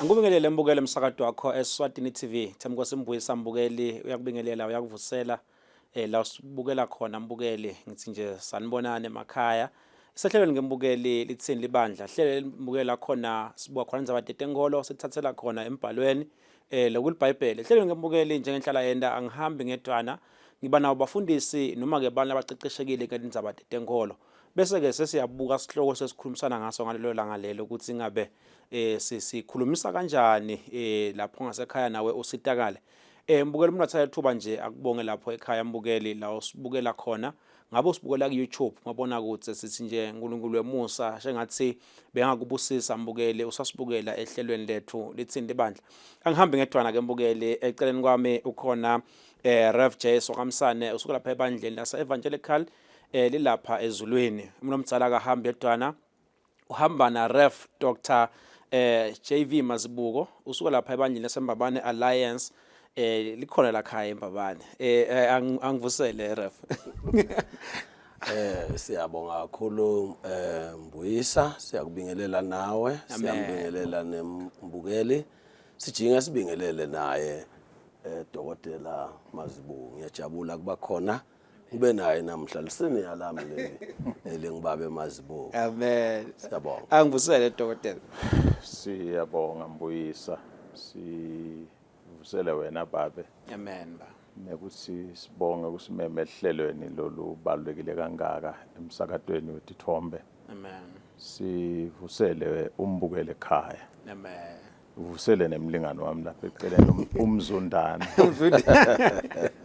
Angikubingelele mbukeli emsakato wakho eSwatini TV. Themkosi Mbuyisa mbukeli uyakubingelela uyakuvusela eh la usibukela khona mbukeli ngithi nje sanibonani emakhaya. Isehlelweni ngembukeli lithini libandla hlele mbukela khona sibuka khona indzaba tetenkolo sithathela khona embhalweni eh lokulibhayibheli. Ehlelweni ngembukeli njengenhlala yenda angihambi ngedwana ngiba nabo bafundisi noma ke abantu abaqeqeshekile ngetindzaba tetenkolo. Bese ke sesiyabuka sihloko sesikhulumisana ngaso ngalelo langa lelo ukuthi ngabe eh sikhulumisa kanjani eh lapho ngasekhaya nawe usitakale. Eh mbukeli umuntu athatha ithuba nje akubonge lapho ekhaya mbukeli la usibukela khona. Ngabe usibukela ku YouTube mabona kude sithi nje uNkulunkulu wemusa sengathi bengakubusisa mbukeli usasibukela ehlelweni lethu lithini libandla. Angihambi ngedwana ke mbukeli eceleni kwami ukhona eh Rev J Sokamsane usuka lapha ebandleni lase Evangelical eh lilapha ezulwini. Umuntu omdala akahambi yedwana uhamba na Rev Dr eh JV Mazibuko usuka lapha ebandleni laseMbabane Alliance eh likhona la khaya eMbabane eh, eh angivusele Rev. Siyabonga kakhulu Mbuyisa, siyakubingelela nawe, siyambingelela nembukeli. Sijinga sibingelele naye Dokotela Mazibuko. Ngiyajabula kuba khona ngibe naye namhla liseniya lami leli elingibabe Mazibuko. Amen. Siyabonga. Angivusele dokotela. Siyabonga Mbuyisa, sivusele wena babe. Amen ba. Nekuthi sibonge kusimeme ehlelweni lolu balulekile kangaka emsakatweni wetithombe. Amen. Sivusele umbukele ekhaya. Amen. Uvusele nemlingani wami lapha eceleni umzundana.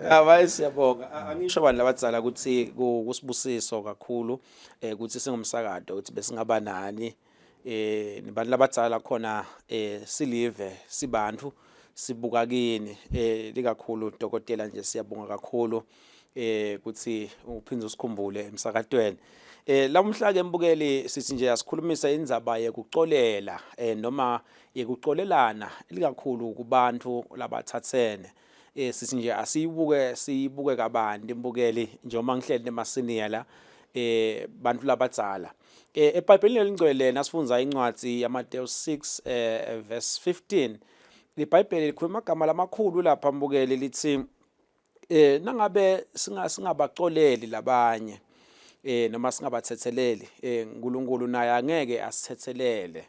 Hayi siyabonga. Angisho abantu labadzala ukuthi kusibusiso kakhulu eh ukuthi singumsakato ukuthi besingaba nani eh nibantu labadzala khona eh silive sibantu sibuka kini eh likakhulu dokotela nje siyabonga kakhulu eh ukuthi uphinde usikhumbule emsakatweni. Eh lamuhla ke mbukeli sithi nje asikhulumisa indzaba yekucolela eh noma yekucolelana likakhulu kubantu labathathene. Eh sithi nje asiyibuke siyibuke kabanti mbukeli njengoba ngihleli nemasiniya la eh bantu labadzala. Eh eBhayibhelini elingcwele nasifundza incwadi yaMateyu 6 eh verse 15 iBhayibheli likhuluma amagama lamakhulu lapha mbukeli lithi eh nangabe singabacoleli labanye eh noma singabathetheleli eh uNkulunkulu naye angeke asithethelele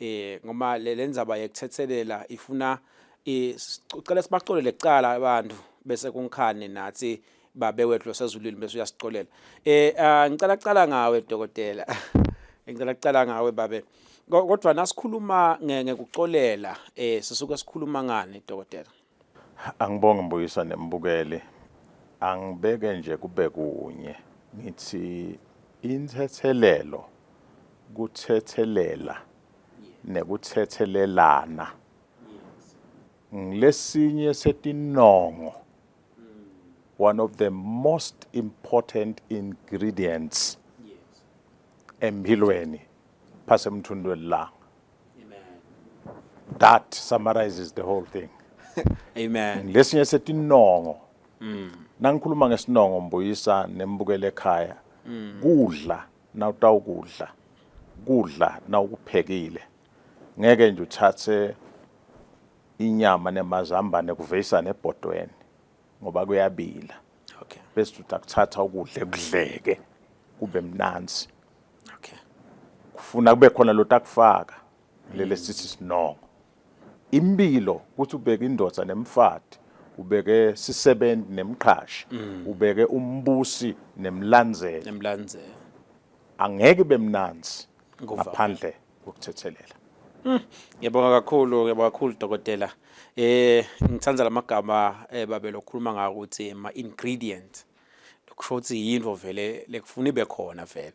eh ngoba le lendzaba yekuthethelela ifuna eh sicela sibacolele kucala abantu bese kungikhane nathi babe wethu losezulwini bese uyasicolela. Eh ah, ngicela kucala ngawe dokotela. Ngicela kucala ngawe babe. Kodwa nasikhuluma ngekucolela eh sisuke sikhuluma ngani dokotela? Angibonge Mbuyisa nembukeli. Angibeke nje kube kunye ngithi inthethelelo kuthethelela nekuthethelelana ngilesinye setinongo, one of the most important ingredients empilweni phase emthundweni langa. That summarizes the whole thing. Amen. Lesinye setinongo. Nangikhuluma ngesinongo Mbuyisa nembukele ekhaya. Kudla nawutawukudla. Kudla nawukuphekile. Ngeke nje uthathe inyama nemazambane kuveyisa nebhodweni ngoba kuyabila. Bese utakuthatha ukudla kudleke kube mnanzi. Kufuna kube khona lo takufaka lele sithi sinongo. Impilo ukuthi ubeke indoda nemfati, ubeke sisebenzi nemqhashi, ubeke umbusi nemlandzeli. Nemlandzeli. Angeke bemnanzi ngaphandle kokuthethelela. Ngiyabonga kakhulu, ngiyabonga kakhulu dokotela. Eh ngithanda lamagama eh babe lokhuluma ngawo ukuthi ama ingredient. Lokusho ukuthi yinto vele lekufuna ibe khona vele.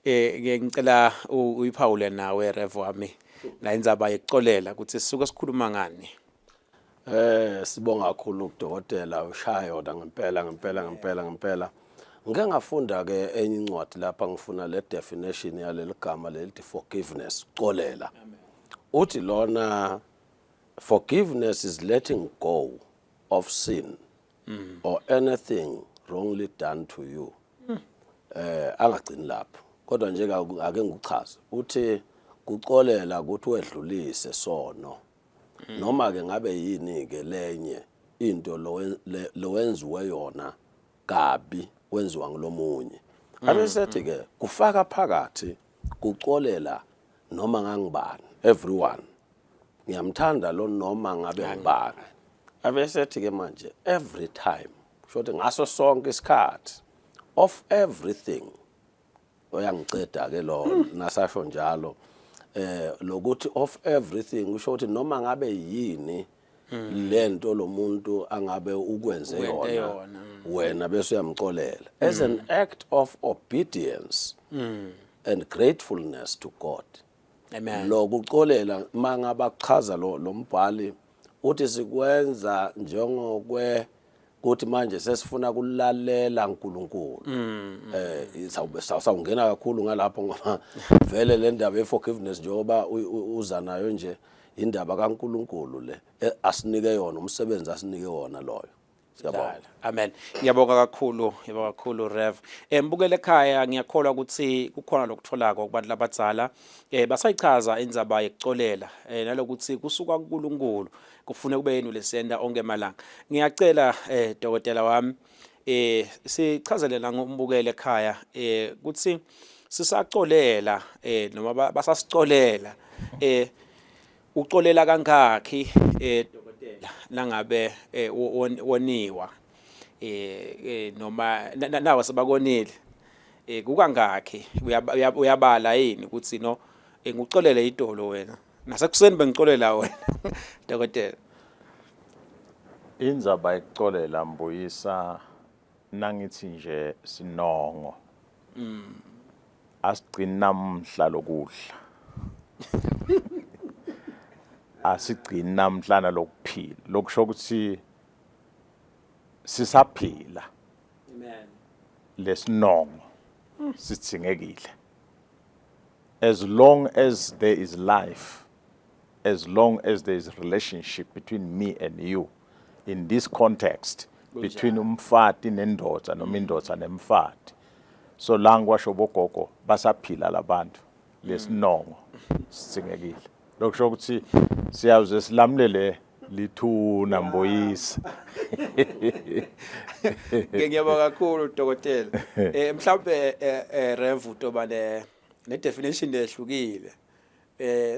Eh ke ngicela uyiphawule nawe Rev wami la indzaba yekucolela ukuthi sisuke sikhuluma ngani. Sibonga kakhulu kudokotela ushaya yona ngempela ngempela ngempela ngempela. Ngike ngafunda ke enye incwadi lapha ngifuna le definition yaleli gama lelithi forgiveness, colela. Uthi lona, "Forgiveness is letting go of sin or anything wrongly done to you." Angagcini lapho. Kodwa nje ake ngikuchaze. Uthi kucolela ukuthi wedlulise sono. Noma ke ngabe yini ke lenye into lowenziwe yona kabi wenziwa ngulomunye. Abesethi ke kufaka phakathi kucolela noma ngangibani, everyone. Ngiyamthanda lo noma ngabe ngibani. Abesethi ke manje every time, kusho ukuthi ngaso sonke isikhathi, of everything. Uyangiceda ke lo nasasho njalo lokuthi of everything, kusho ukuthi noma ngabe yini lento lo muntu angabe ukwenze Ukwente yona, yona, wena bese uyamcolela as an act of obedience and gratefulness to God. Amen. Lokucolela, mangaba kuchaza lo mbhali uthi sikwenza njengokwe kuthi manje sesifuna kulalela uNkulunkulu. Sawungena kakhulu ngalapho ngoba vele le ndaba ye forgiveness njengoba uza nayo nje, indaba kaNkulunkulu le asinike yona, umsebenzi asinike wona loyo. Siyabonga. Dala. Amen. Ngiyabonga kakhulu, ngiyabonga kakhulu Rev. Mbukele ekhaya, ngiyakholwa ukuthi kukhona lokutholako kubantu labadzala. Basayichaza indzaba yekucolela nalokuthi kusuka kuNkulunkulu kufune kube yini lesenda onke malanga. Ngiyacela dokotela wami sichazele la ngombukele ekhaya ukuthi sisacolela noma basasicolela, ucolela kangakhi dokotela nangabe woniwa noma nawe sebakonile, kukangakhi uyabala yini ukuthi no ngikucolele idolo wena, nasekuseni bengicolela wena, dokotela? Indzaba ekucolela, Mbuyisa, nangithi nje sinongo asigcini namhla lokudla, asigcini namhlana lokuphila, lokusho ukuthi sisaphila. Amen. Lesinongo sithingekile as long as there is life, as long as there is relationship between me and you, in this context between umfati nendoda noma indoda nemfati. So la ngikwasho bogogo basaphila labantu, lesinongo sithingekile, lokusho ukuthi siyawuze silamulele lithuna, Mbuyisa. Ke ngiyabonga kakhulu dokotela. Mhlawumbe Rev utoba ne definition lehlukile.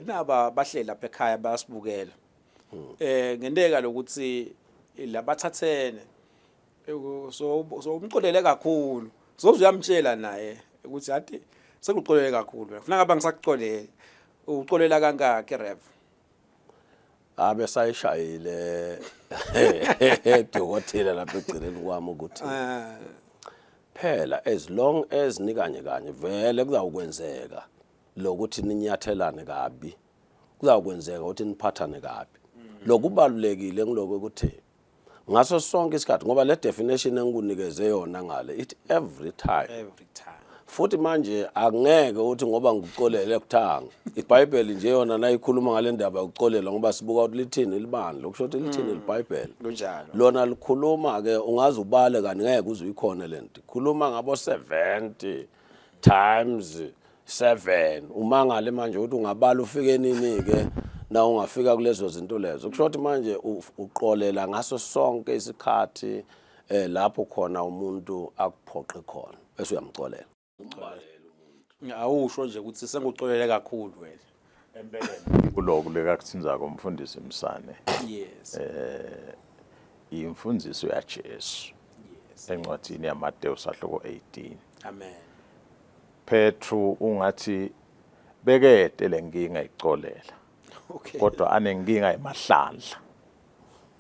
Naba bahleli lapha ekhaya bayasibukela. Ngenteka lokuthi labathathene so umcolele kakhulu. So uyamtshela naye ukuthi athi sekuxolele kakhulu. Ufuna ngaba ngisakuxolele. Uxolela kangaki, Rev? Abe sayishayile dokotela lapha egcineni kwami ukuthi phela as long as nikanye kanye vele kuzawukwenzeka lokuthi ninyathelane kabi, kuzawukwenzeka ukuthi niphathane kabi. Lokubalulekile ngiloko ukuthi ngaso sonke isikhathi, ngoba le definition engikunikeze yona ngale ithi every time. Every time. Futhi manje angeke uthi ngoba ngikucolele kuthanga. IBhayibheli nje yona nayikhuluma ngale ndaba yokucolela, ngoba sibuka ukuthi lithini libandla, kusho ukuthi lithini iBhayibheli. Kunjalo. Lona likhuluma ke ungaze ubale kani ngeke uze uyikhone lento. Khuluma ngabo 70 times 7, umangale manje ukuthi ungabala ufike nini ke na ungafika kulezo zinto lezo. Kusho ukuthi manje uqolela ngaso sonke isikhathi lapho khona umuntu akuphoqe khona bese uyamcolela. Awusho nje ukuthi sengucolele kakhulu wena. Empeleni kuloku lekakuthinzako umfundisi Msane, imfundiso yaJesu encwadini yaMateyu sahluko 18. Amen. Petru ungathi bekede lenkinga icolela kodwa anenkinga emahlandla.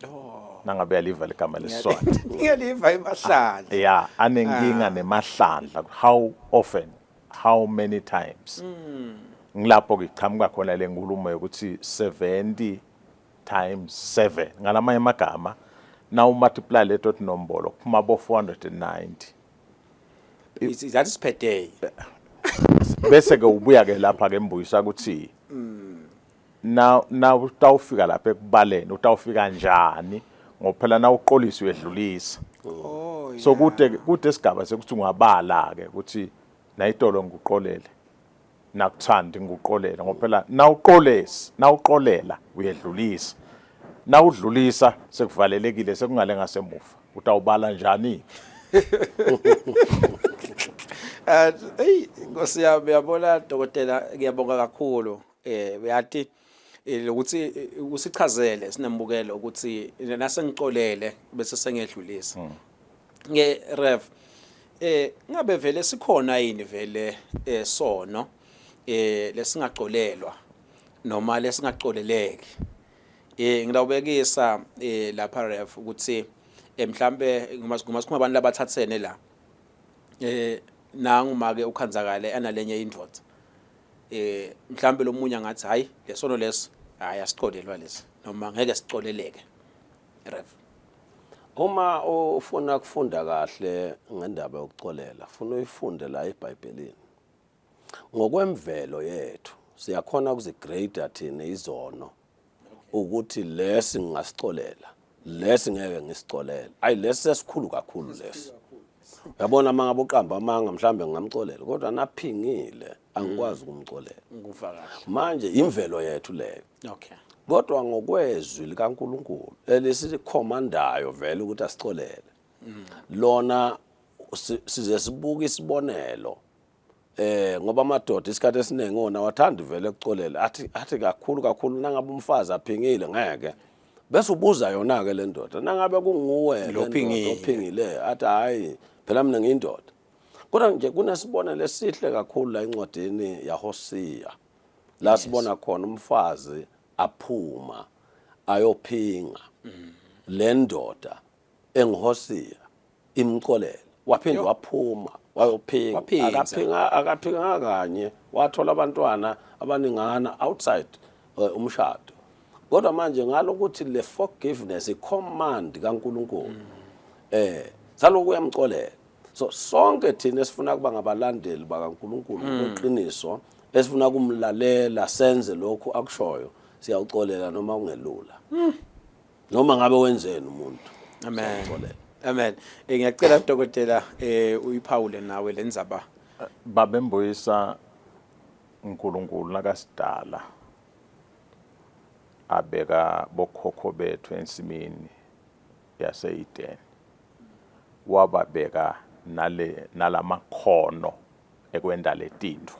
Oh. Nangabe yaliva ligama leSiswati. Ngiyaliva, emahlandla. Yeah, anenkinga nemahlandla, how often, how many times. Ngilapho ke iqhamuka khona le nkulumo yokuthi 70 times 7. Ngalamanye amagama, na umultiply leto nombolo kuphuma bo 490. Is that is per day? Bese ke ubuya ke lapha ke, Mbuyisa, ukuthi na utawufika lapha ekubaleni utawufika kanjani, ngoba phela na uqolisa uyedlulisa. So kude isigaba sekuthi ungabala ke ukuthi nayitolo ngikuqolele, nakuthandi ngikuqolele, ngoba phela na uqolesi, na uqolela uyedlulisa. Nawudlulisa sekuvalelekile sekungale ngasemuva. Utawubala njani? Eh hey Nkosi yami uyabona dokotela ngiyabonga kakhulu eh uyati eh, lokuthi eh, usichazele sinembukelo ukuthi nasengicolele bese sengedlulisa nge rev eh ngabe vele sikhona yini vele eh sono eh lesingacolelwa noma lesingacoleleki eh ngilawubekisa eh lapha rev ukuthi eh, mhlambe ngoma sikhuluma abantu labathathene la eh nangu make ukhanzakale analenye indoda eh mhlambe lomunye angathi hayi lesono leso hayi asicolelwa lesi noma ngeke sicoleleke rev. Uma ufuna kufunda kahle ngendaba yokucolela, funa uyifunde la eBhayibhelini. Ngokwemvelo yethu siyakhona ukuzigrade thina izono ukuthi lesi ngingasicolela, lesi ngeke ngisicolele. Ayi lesi sesikhulu kakhulu lesi. Uyabona uma ngabe uqamba amanga mhlambe ngingamcolela kodwa naphingile angikwazi ukumcolela. Ngikuva kahle. Manje imvelo yethu leyo. Okay. Kodwa ngokwezwi likaNkulunkulu elisikhomandayo vele ukuthi asicolele. Lona size sibuke isibonelo eh ngoba amadoda isikhathi esiningi ona wathanda vele ukucolela athi athi kakhulu kakhulu nangabe umfazi aphingile ngeke bese ubuza yona ke le ndoda nangabe kunguwe le ndoda ophingile athi hayi phela mina ngiyindoda kodwa nje kunesibonelo esihle kakhulu la encwadini yaHosiya la sibona khona umfazi aphuma ayophinga le ndoda enguHosiya imxolela waphinde waphuma wayophinga akaphinga akaphinga kanye wathola abantwana abaningana outside eh, umshado kodwa manje ngalokuthi le forgiveness i command kaNkuluNkulu mm. eh saloku uyamxolela so sonke thina esifuna kuba ngabalandeli bakaNkuluNkulu mm. kweqiniso esifuna kumlalela senze lokhu akushoyo siyawuxolela noma kungelula mm. noma ngabe wenzeni umuntu amen amen eh, ngiyacela dokotela eh uyiphawule nawe lenzaba babembuyisa uNkulunkulu nakasidala abeka bokhokho bethu ensimini yase-Eden wababeka nale nalamakhono ekwenda letintfo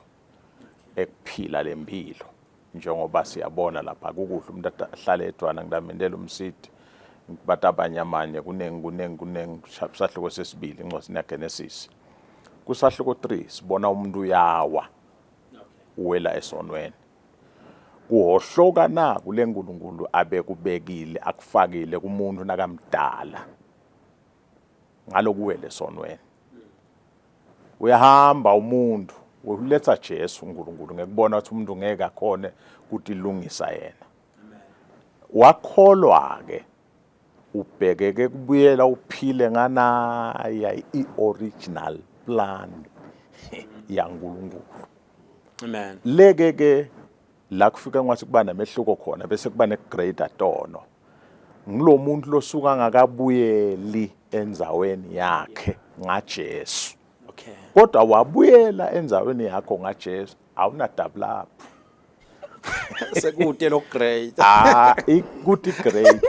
ekuphila lempilo njengoba siyabona lapha kukuhle umuntu ahlale edwana ngilamendela umsidi bathi abanye amanye kuningi kuningi kuningi sahluko sesibili incwadi yaGenesis kusahluko 3 sibona umuntu uyawa uwela esonweni kuhohloka na kule nkulunkulu abekubekile akufakile kumuntu nakamdala ngalokuwele esonweni uyahamba umuntu uletha Jesu uNkulunkulu ngekubona ukuthi umuntu ngeke akhone kutilungisa yena wakholwa ke ubhekeke kubuyela uphile nganaya i-original plan yaNkulunkulu amen leke ke la kufika ngathi kuba namehluko khona bese kuba negrade tono ngilomuntu losuka angakabuyeli endzaweni yakhe ngaJesu okay kodwa wabuyela endzaweni yakho ngaJesu awuna double up sekude lo grade ah ikuthi grade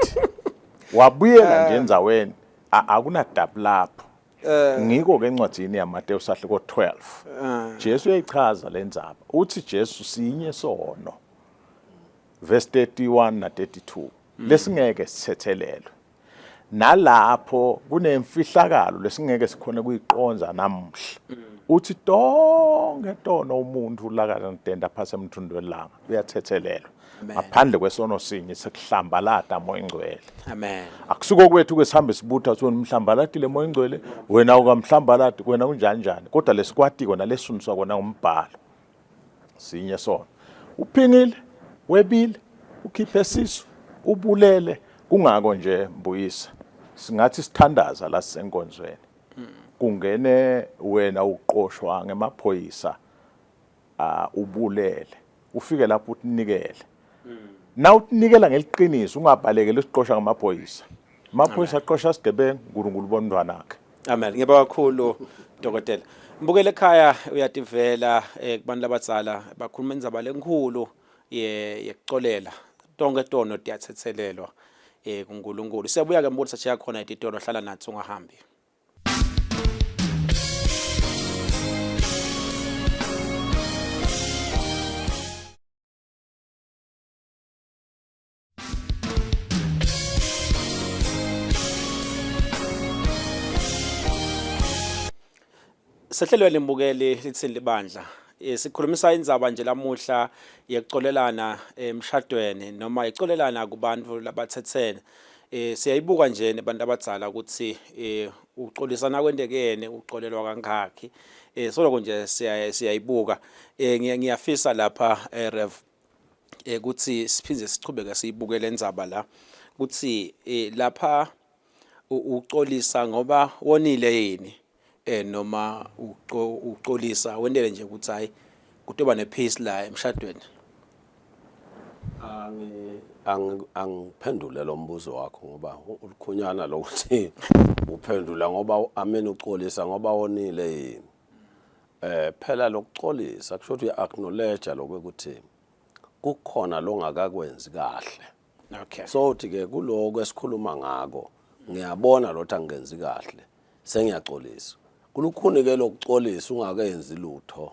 wabuyela nje endzaweni akuna double up eh. ngiko ke encwadini yaMateyu sahluko 12 eh. Jesu uyayichaza le ndzaba uthi Jesu sinye sono verse 31 na 32 lesingeke sithethelelwe nalapho kunemfihlakalo lesingeke sikhone kuyiqonza namuhla uthi tonke tono umuntu lakantenda phasi emthundu welanga uyathethelelwa ngaphandle kwesono sinye sekuhlambalata moya ingcwele amen akusuko kwethu ke sihambe sibutha sithi umhlambalatile moya ingcwele wena ukamhlambalati wena unjani njani kodwa lesikwatiko nalesundiswa kona ngumbhalo sinye sona uphingile webile ukhiphe sisu ubulele kungako nje mbuyisa singathi sithandaza la sisenkonzweni kungene wena uqoshwa ngemaphoyisa uh, ubulele ufike lapho utinikele na utinikela ngeliqiniso ungabalekeli usiqosha ngamaphoyisa amaphoyisa aqosha sigebengu uNkulunkulu ubona umntwana wakhe Amen. Ngiyabonga kakhulu dokotela. Mbukele ekhaya uyativela eh, kubantu labadzala bakhuluma indzaba lenkulu ye yekucolela. Tonke tono tiyathethelelwa. eh kuNkulunkulu. Siyabuya ke mbuthi sachiya khona etitolo hlala nathi ungahambi. Sehlelweni mbukeli lithini libandla. Eh, sikhulumisa indzaba nje lamuhla yekucolelana emshadweni noma icolelana kubantu labathethene. Eh siyayibuka nje nebantu abadzala ukuthi eh ucolisana kwentekene ucolelwa kangakhi. Eh soloko nje siyayibuka. Eh ngiyafisa lapha eh, Rev eh ukuthi siphinde sichubeke siyibuke lendzaba la ukuthi eh, lapha ucolisa ngoba wonile yini eh noma ucolisa wentele nje ukuthi hayi kutoba nepeace la emshadweni. Angi angiphendule lo mbuzo wakho ngoba ulukhunyana lokuthi uphendula ngoba ameni ucolisa ngoba wonile yini. Eh phela lokucolisa kusho ukuthi uya-acknowledge lokho ukuthi kukhona longakakwenzi kahle. Okay. So uthi ke kuloko esikhuluma ngako ngiyabona lothi angenzi kahle sengiyacolisa. Kulukhuni ke lokucolisa ungakenzi lutho.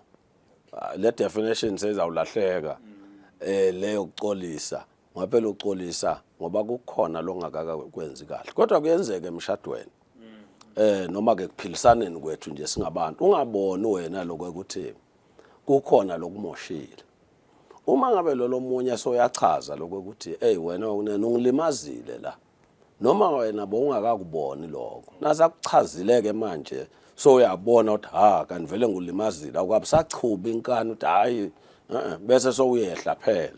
Ah, le definition sezawulahleka eh leyo kucolisa ngoba phela ucolisa ngoba kukhona longakakwenzi kahle kodwa kuyenzeka emshadweni eh noma ke kuphilisaneni kwethu nje singabantu ungaboni wena lokho ukuthi kukhona lokumoshile uma ngabe lo lomunye soyachaza lokho ukuthi hey wena unene ungilimazile la noma wena bowungakakuboni lokho nasakuchazile ke manje so uyabona ukuthi ha kanti vele ngulimazile awukabusachuba inkani ukuthi hayi eh, bese sowuyehla phela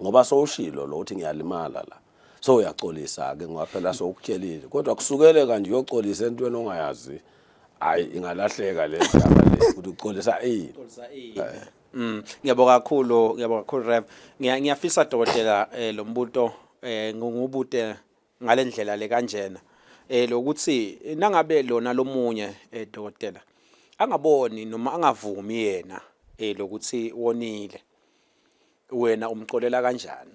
ngoba sowushilo lo uthi ngiyalimala la so uyaxolisa ke ngoba phela sowukutshelile kodwa kusukele kanje uyoxolisa entweni ongayazi hayi ingalahleka le ndaba le ukuthi uxolisa ini eh. Ngiyabonga kakhulu, ngiyabonga kakhulu Rev. Ngiyafisa dokotela eh lo mbuto eh ngubute ngalendlela le kanjena. Eh lokuthi nangabe lona lomunye eh dokotela angaboni noma angavumi yena eh lokuthi wonile. Wena umcolela kanjani?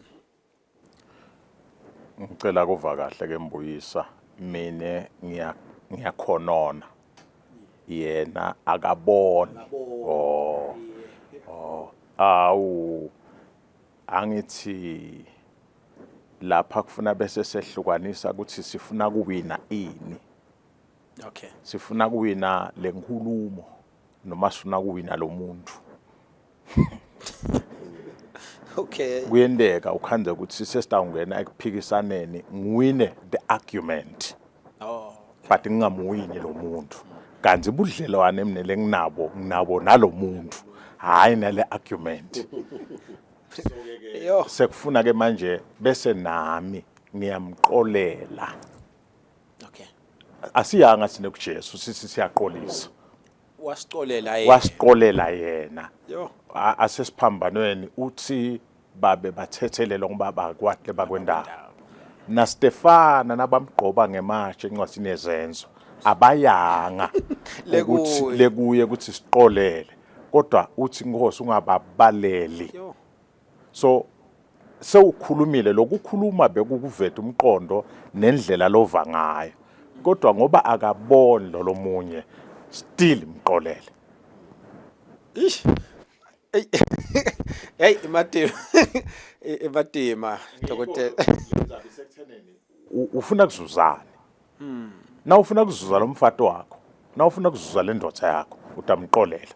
Ngicela kuva kahle ke Mbuyisa mina ngiya ngiyakhonona yena akaboni oh oh awu angithi lapha kufuna bese sehlukanisa ukuthi sifuna kuwina ini okay sifuna kuwina lenkulumo noma sifuna kuwina lo muntu okay kuyenteka ukhandze ukuthi sesitawungena ekuphikisaneni ngiwine the argument oh but ngingamuwini lo muntu kanti budlelwane mina lenginabo nginabo nalo muntu hayi nale argument yo sekufuna ke manje bese nami ngiyamqolela okay asiyanga sine kuJesu sithi siyaqolisa Wasicolela yena. Wasicolela yena. Yo. Asesiphambanweni uthi babe bathethelele ngoba bakwahle bakwendaba. Na Stefana nabamgqoba ngematshe encwadini yezenzo abayanga ukuthi lekuye ukuthi siqolele kodwa uthi inkosi ungababaleli. So sewukhulumile lokukhuluma bekukuveta umqondo nendlela lova ngayo kodwa ngoba akaboni lo lomunye still mqolele. Ish. Hey imatima imatima dokotela. Ufuna kuzuzani? Na ufuna kuzuza lo mfati wakho, na ufuna kuzuza le ndoda yakho, utamqolela.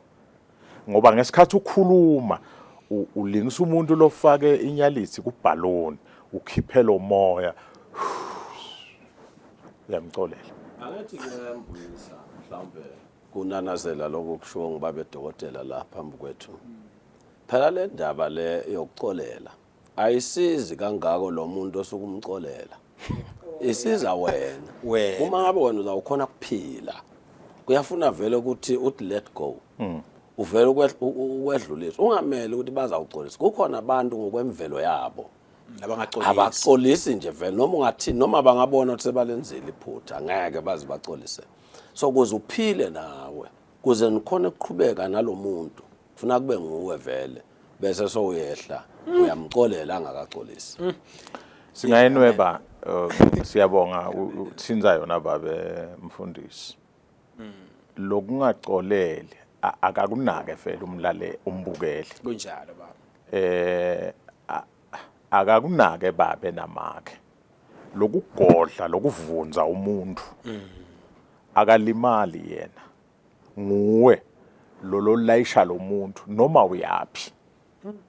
Ngoba ngesikhathi ukhuluma ulingisa umuntu lofake inyalithi kubhaloni, ukhiphe lo moya. Uyamxolela. Angithi ke Mbuyisa mhlawumbe kunanazela lokho kushiwo ngibaba edokotela la phambi kwethu. Phela le ndaba le yokuxolela ayisizi kangako lo muntu osuke umxolela. Isiza wena. Wena. Uma ngabe wena uzawukhona kuphila kuyafuna vele ukuthi uthi let go. Uvele ukwedlulisa ungamele ukuthi bazawuxolisa. Kukhona abantu ngokwemvelo yabo Labangaxolisi. Abaxolisi nje vele noma ungathini noma bangabona ukuthi sebalenzile iphutha ngeke baze baxolise. So kuze uphile nawe kuze nikhone ukuqhubeka nalomuntu kufuna kube nguwe vele bese sowuyehla uyamxolela angakaxolisi. Singayinweba siyabonga uthinza yona babe mfundisi. Lokungacoleli akakunake vele umlale umbukeli. Kunjalo baba. Eh akakunake babe namakhe. Lokugodla lokuvunza umuntu. Akalimali yena. Nguwe lolo layisha lo muntu noma uyaphi.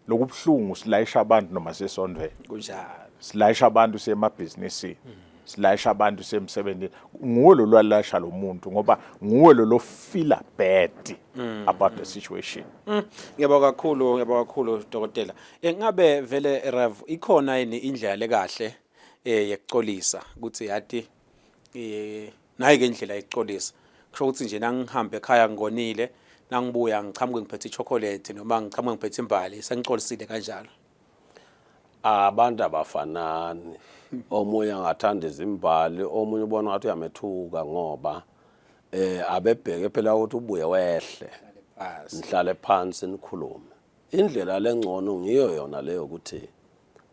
Lokubuhlungu silayisha abantu noma sesondweni. Kunjalo. Silayisha abantu sisemabhizinisini. Silayisha abantu sisemsebenzini. Nguwe lo lwalayisha lo muntu ngoba nguwe lo lo feel bad about the situation. Ngiyabonga kakhulu, ngiyabonga kakhulu dokotela. Ngabe vele Rev ikhona yini indlela lekahle yekucolisa ukuthi yathi nayi ke indlela yokucolisa. Kusho ukuthi nje nangihamba ekhaya ngonile, nangibuya ngichamuke ngiphethe ichocolate noma ngichamuke ngiphethe imbali, sengicolisile kanjalo. Abantu abafanani. Omunye angathanda izimbali, omunye ubona ngathi uyamethuka ngoba abebheke phela ukuthi ubuye wehle. Nihlale phansi nikhulume. Indlela lengcono ngiyo yona leyo ukuthi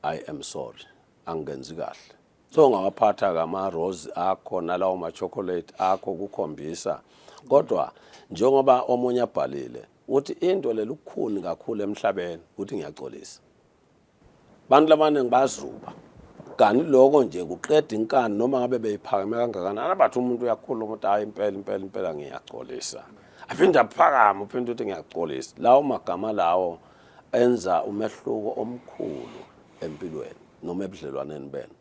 I am sorry, angenzi kahle. So ngawaphatha kama rose akho nalawo ma chocolate akho kukhombisa. Kodwa njengoba omunye abhalile uthi into lelukhuni kakhulu emhlabeni uthi ngiyaxolisa. Bantu labaningi bayazuba. Kanti lokho nje kuqeda inkani noma ngabe beyiphakeme kangakanani abathi umuntu uyakhuluma ukuthi hayi impela impela impela ngiyaxolisa. Aphinde aphakame uphinde uthi ngiyaxolisa. Lawo magama lawo enza umehluko omkhulu empilweni noma ebudlelwaneni benu.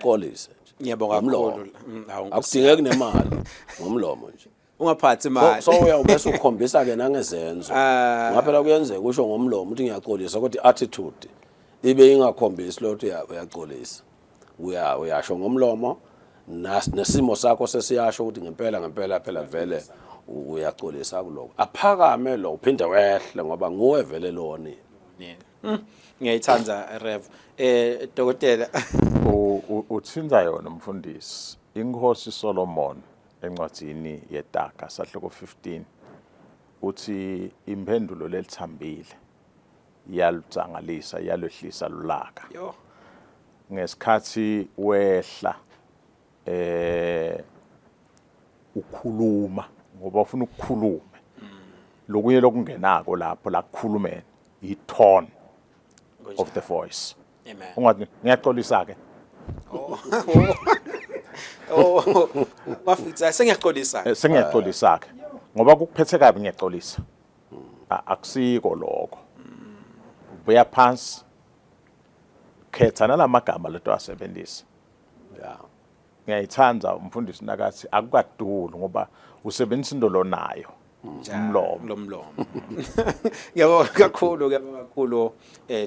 Xolise nje. Ngiyabonga Ngomlomo. kakhulu. Hawu, Nkosi. Akudingeki nemali ngomlomo nje. Ungaphathi So imali. so uya ubese ukhombisa ke nangezenzo. Ngoba phela kuyenzeka usho ngomlomo uthi ngiyaxolisa kodwa i-attitude ibe ingakhombisi lo ukuthi uyaxolisa. Uya uyasho ngomlomo nesimo sakho sesiyasho ukuthi ngempela ngempela phela vele uyaxolisa kuloko. Aphakame lo uphinde wehle ngoba nguwe vele loni. Ngiyayithanda Rev. Dokotela. Uthinza yona umfundisi inkosi Solomon encwadzini yeTaga sahloko 15 uthi impendulo lelithambile iyalutsangalisa iyalwehlisa lulaka. Yo. Ngesikhathi wehla ukhuluma ngoba ufuna ukukhuluma lokunye lokungenako lapho la kukhulumeni i-tone of the voice. Amen. Ungathi ngiyaxolisa ke. Oh, bafitha sengiyaxolisa. Sengiyaxolisa ke. Ngoba kukuphethe kabi ngiyaxolisa. Akusiko lokho. Buya phansi. Khetha nalamagama leto asebenzisa. Yeah. Ngiyayithanda umfundisi nakathi akukaduli ngoba usebenzisa into lonayo. Umlomo. Lomlomo. Ngiyabonga kakhulu, ngiyabonga kakhulu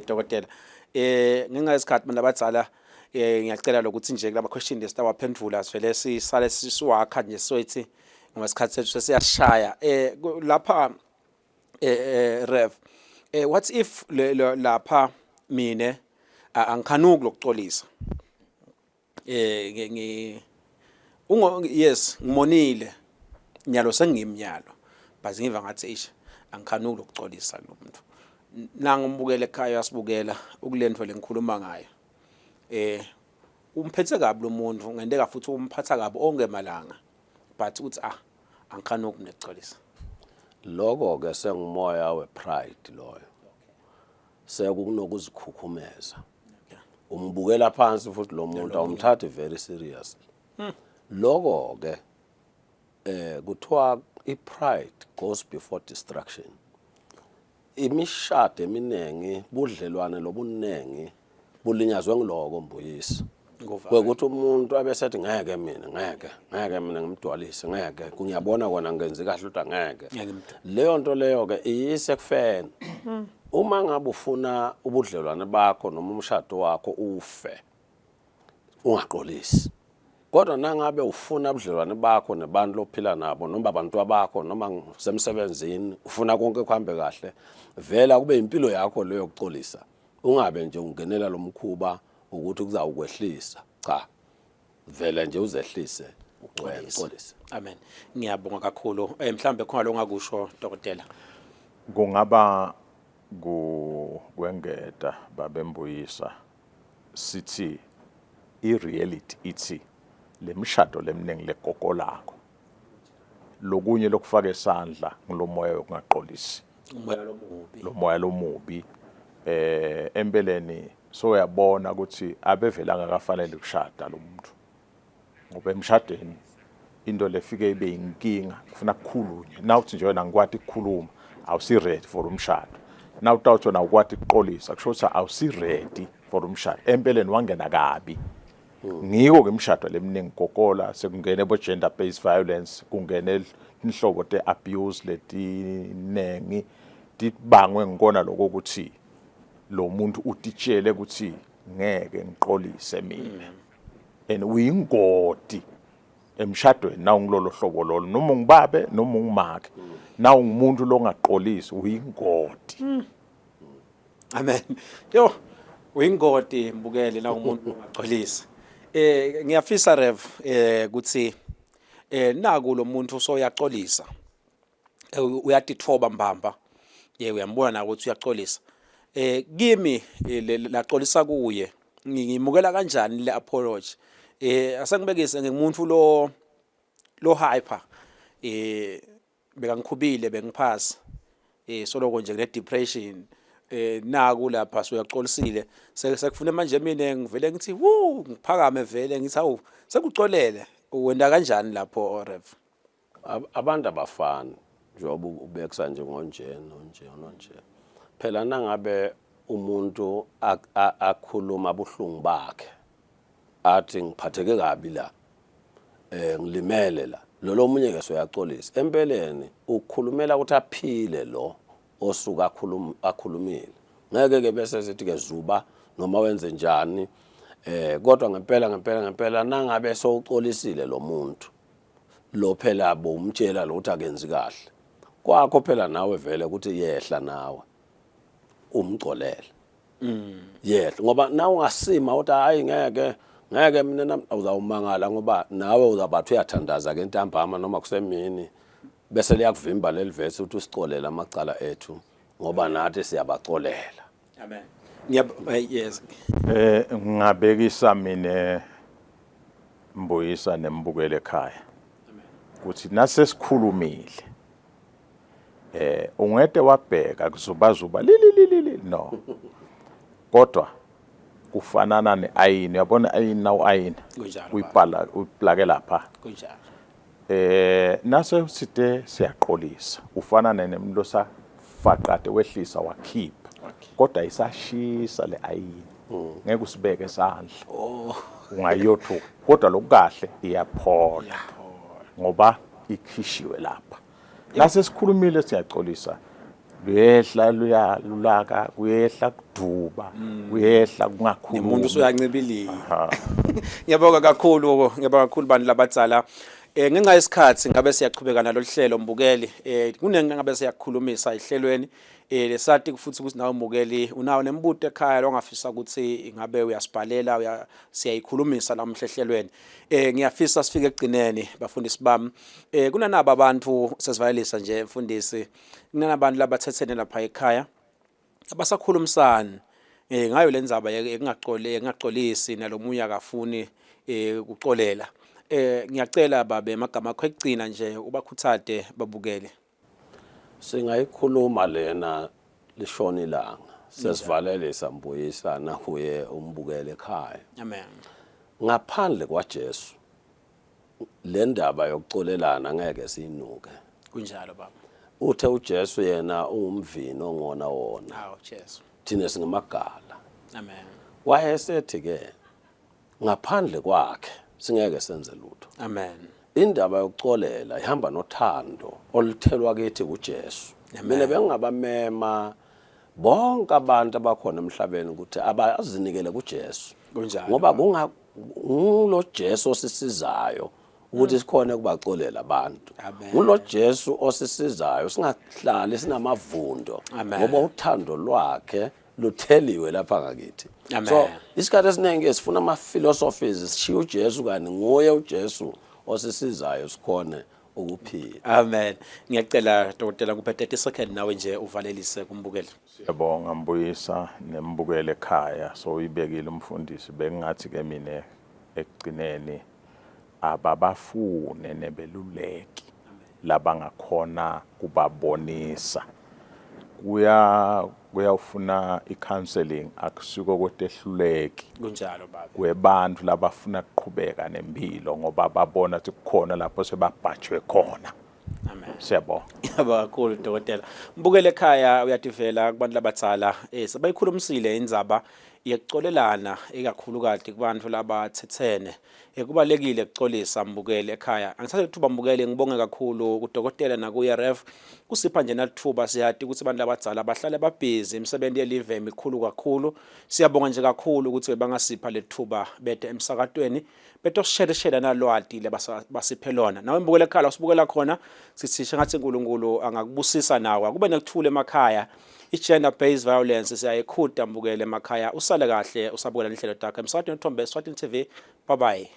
dokotela. Ngenxa yesikhathi mina abadzala ngiyacela lokuthi nje kulama question lesitawaphendvula sivele sisale sisiwakha nje soyithi ngoba isikhathi sethu sesiyashaya. Lapha Rev what if lapha mine angikhanuki lokucolisa. Ngi ungo yes ngimonile nyalo sengimnyalo but ngiva ngathi eish angikhanuki lokucolisa kulomuntu. Nangimbukela ekhaya uyasibukela ukulento lengikhuluma ngayo. Umphethe kabi lo muntu ngenteka futhi umphatha kabi onke malanga but uthi angikhanuki mina ukucolisa. Lokho ke sengumoya wepride loyo. Sekunokuzikhukhumeza. Umbukela phansi futhi lo muntu awumthathi very seriously. Lokho ke kuthiwa i-pride goes before destruction. Imishado eminingi budlelwane lobunengi bulinyazwe ngiloko mbuyisi. Kwekuthi umuntu abesethi ngeke mina ngeke ngeke mina ngimdwalise ngeke ngiyabona kona ngenzi kahle kodwa ngeke. Leyo nto leyo ke iyise kufeni. Uma ngabe ufuna ubudlelwane bakho noma umshado wakho ufe ungaxolisi. Kodwa nangabe ufuna ubudlelwane bakho nebantu lophila nabo noma abantu bakho noma semsebenzini ufuna konke kuhambe kahle vela kube impilo yakho leyo yokuxolisa. Ungabe nje ungenela lo mkhuba ukuthi kuzawukwehlisa. Cha. Vele nje uzehlise uxolise. Amen. Ngiyabonga kakhulu. Mhlambe khona lo ngakusho dokotela. Kungaba kwengeta babembuyisa sithi I-reality ithi lemishado leminingi legokolako lokunye lokufaka isandla ngulomoya wokungaqolisi Umoya lomubi. Lo moya lomubi empeleni so uyabona ukuthi abevela angakafanele ukushada lo muntu ngoba emshadweni into lefike ibe inkinga kufuna kukhulunywe nawuthi nje wena ngikwati ukukhuluma awusi ready for umshado nawutawuthi wena awukwati ukuxolisa kusho ukuthi awusi ready for umshado empeleni wangena kabi ngiko ke imishado leminingi gogola sekungene bo gender based violence kungene inhlobo te abuse letinengi tibangwe ngikona lokho ukuthi lo muntu utitshele ukuthi ngeke ngiqolise mina and uyingoti emshadweni na ungilolo hlobo lolo noma ungibabe noma ungimake na ungumuntu longaqolisi uyingoti Amen. Yo, uyingoti mbukeli la umuntu ongagcolisi. Eh ngiyafisa Rev eh ukuthi eh naku lo muntu usoyaxolisa. Eh, uyatithoba mbamba. Ye uyambona na ukuthi uyaxolisa. Eh kimi eh, laxolisa kuye ngimukela kanjani le apology? Eh asengibekise ngingumuntu lo lo hyper eh bekangikhubile bengiphasi eh soloko nje kune depression eh naku lapha soyaxolisile sekufuna manje mina ngivele ngithi wu ngiphakame vele ngithi hawu sekuxolele wenda kanjani lapho Rev Abantu abafani njengoba ubekisa nje ngonje nonje nonje phela nangabe umuntu akhuluma buhlungu bakhe athi ngiphatheke kabi la eh ngilimele la lo lomunye ke soyaxolisa empeleni ukhulumela ukuthi aphile lo osuka akhuluma akhulumile ngeke ke bese sithi ke zuba noma wenze njani eh kodwa ngempela ngempela ngempela nangabe sowuxolisile lo muntu lo phela bomtshela lo ukuthi akenzi kahle kwakho phela nawe vele ukuthi yehla nawe umxolele yehla ngoba na ungasima uthi hayi ngeke ngeke mina nami uzawumangala ngoba nawe uzabathi uyathandaza ke ntambama noma kusemini bese liyakuvimba leli vesi ukuthi usicolele amacala ethu ngoba nathi siyabacolela amen ngiyab eh, yes Eh ngingabekisa mina mbuyisa nembukele ekhaya. Kuthi nasesikhulumile eh ungete wabheka kuzubazuba lililili no kodwa kufanana neayini uyabona ayini nawu ayini uyibhala uyiplake lapha kunjalo eh nase sithe siyaqolisa ufana nenemlo safaqade wehlisa wakhipha kodwa isashisa le ayini ngeke usibeke isandla oh ungayothuka kodwa lokukahle iyaphola ngoba ikhishiwe lapha Nase sikhulumile siyaxolisa luyehla luya lulaka kuyehla kuduba kuyehla kungakhulumi umuntu usuyancibilika ngiyabonga kakhulu ngiyabonga kakhulu bantu labadzala eh ngenxa yesikhathi ngabe siyaqhubeka nalolu hlelo mbukeli eh kunengi ngabe siyakhulumisa ehlelweni eh lesati futhi ukuthi nawe mbukeli unawo nembuto ekhaya longafisa ukuthi ingabe uyasibhalela uya siyayikhulumisa namuhla ehlelweni eh ngiyafisa sifike ekugcineni bafundisi bami Eh kunanaba abantu sesivalelisa nje mfundisi kunanabantu labathethene lapha ekhaya abasakhulumisani eh ngayo lenzaba ekungacole engaxolisi nalomunye akafuni eh ukuxolela eh ngiyacela babe amagama akho ekugcina nje ubakhuthade babukele Singayikhuluma lena lishona ilanga sesivalelisa mbuyisa nakuye umbukele ekhaya amen ngaphandle kwaJesu le ndaba yokuxolelana ngeke siyinuke kunjalo baba uthe uJesu yena ungumvini ongona wona awu Jesu thina singamagala amen wayesethi ke ngaphandle kwakhe singeke senze lutho amen indaba yokuxolela ihamba nothando oluthelwa kithi kuJesu mina bengingabamema bonke abantu abakhona emhlabeni ukuthi abazinikele kuJesu Kunjalo. ngoba kunga ngulo Jesu osisizayo ukuthi sikhone ukubaxolela abantu Amen. ngulo Jesu osisizayo singahlali sinamavundo Amen. ngoba uthando lwakhe lutheliwe lapha ngakithi Amen. so isikhathi esiningi sifuna ama philosophies sishiya uJesu kani nguye uJesu osisizayo sikhone ukuphila amen ngiyacela dokotela kuphe 30 second nawe nje uvalelise kumbukeli Siyabonga Mbuyisa nembukele ekhaya so uyibekile umfundisi bengingathi ke mina Ekugcineni ababafune nebeluleki labangakhona kubabonisa. Kuya kuyawufuna i-counselling akusiko kwetehluleki. Kunjalo babe. Kwebantfu labafuna kuqhubeka nempilo ngoba babona ukuthi kukhona lapho sebabhajwe khona. Amen. Siyabonga. Yaba kakhulu dokotela. Mbukele ekhaya uyativela kubantu labadzala eh sebayikhulumisile indzaba yekucolelana ikakhulukati kubantu labathethene. Eh kubalekile kucolisa mbukele ekhaya. Angithathe ithuba mbukele ngibonge kakhulu kudokotela nakuye Rev kusipha nje nalithuba siyati ukuthi abantu labadzala bahlale babhizi imisebenzi yelive mikhulu kakhulu. Siyabonga nje kakhulu ukuthi bangasipha lethuba bete emsakatweni betosishereshela nalwati lebasiphe lona nawe mbukela ekhaya usibukela khona sithi shengathi uNkulunkulu angakubusisa nawe akube nekuthula emakhaya i-gender based violence siyayikhuda mbukele emakhaya usale kahle usabukela inhlelo takhe emsakatweni uthombe Eswatini TV bye bye.